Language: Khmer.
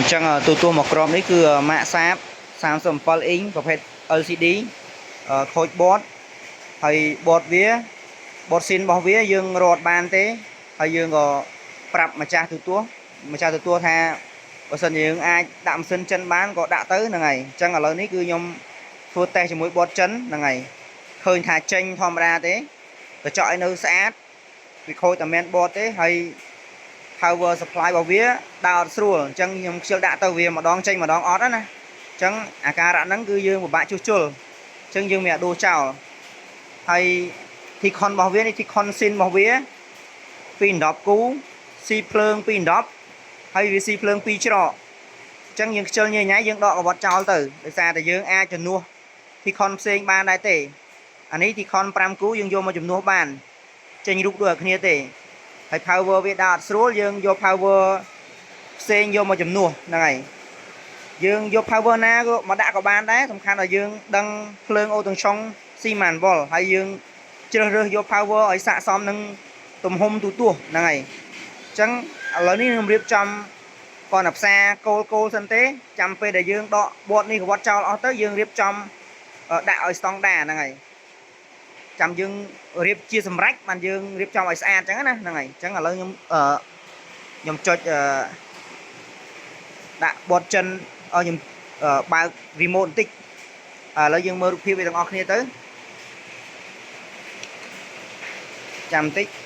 ញ្ចឹងទូទស្សន៍មកក្របនេះគឺម៉ាកសាប37អ៊ីងប្រភេទ LCD ខូច board ហើយ board វា board ស៊ីនរបស់វាយើងរត់បានទេហើយយើងក៏ប្រាប់ម្ចាស់ទូទស្សន៍ម្ចាស់ទូទស្សន៍ថាបើសិនជាយើងអាចដាក់ម៉ាស៊ីនចិនបានក៏ដាក់ទៅហ្នឹងហើយអញ្ចឹងឥឡូវនេះគឺខ្ញុំធ្វើតេស្តជាមួយ board ចិនហ្នឹងហើយឃើញថាចេញធម្មតាទេកញ្ចក់ឲ្យនៅស្អាតវាខូចតែមែន board ទេហើយ power supply របស់វាដើរអត់ស្រួលអញ្ចឹងខ្ញុំខ្ជិលដាក់ទៅវាម្ដងចេញម្ដងអត់ណាអញ្ចឹងអាការៈហ្នឹងគឺយើងពិបាកជួសជុលអញ្ចឹងយើងមានអាដូរចោលហើយ T-con របស់វានេះ T-con ស៊ីនរបស់វាពី10គូស៊ីភ្លើងពី10ហើយវាស៊ីភ្លើង2ច្រកអញ្ចឹងយើងខ្ជិលញ៉ៃញ៉ៃយើងដកកវត្តចោលទៅដោយសារតែយើងអាចជំនួស T-con ផ្សេងបានដែរទេអានេះ T-con 5គូយើងយកមកជំនួសបានចេញរូបដូចគ្នាទេហើយ power វាដើរអត់ស្រួលយើងយក power ផ្សេងយកមកជំនួសហ្នឹងហើយយើងយក power ណាក៏មកដាក់ក៏បានដែរសំខាន់ឲ្យយើងដឹងភ្លើងអូទាំងឆុងស៊ីម៉ានវ៉ុលហើយយើងជ្រើសរើសយក power ឲ្យស័ក្តិសមនឹងទំហំទូទស្សន៍ហ្នឹងហើយអញ្ចឹងឥឡូវនេះខ្ញុំរៀបចំគាត់តែផ្សារគោលគោលសិនទេចាំពេលដែលយើងដកបតនេះកវត្តចោលអស់ទៅយើងរៀបចំដាក់ឲ្យស្តង់ដាហ្នឹងហើយចាំយើងរៀបជាសម្រេចបានយើងរៀបចំឲ្យស្អាតអញ្ចឹងណាហ្នឹងហើយអញ្ចឹងឥឡូវខ្ញុំអឺខ្ញុំចុចអឺដាក់បតចិនឲ្យខ្ញុំបើក remote បន្តិចឥឡូវយើងមើលរូបភាពវាទាំងអស់គ្នាទៅចាំបន្តិច។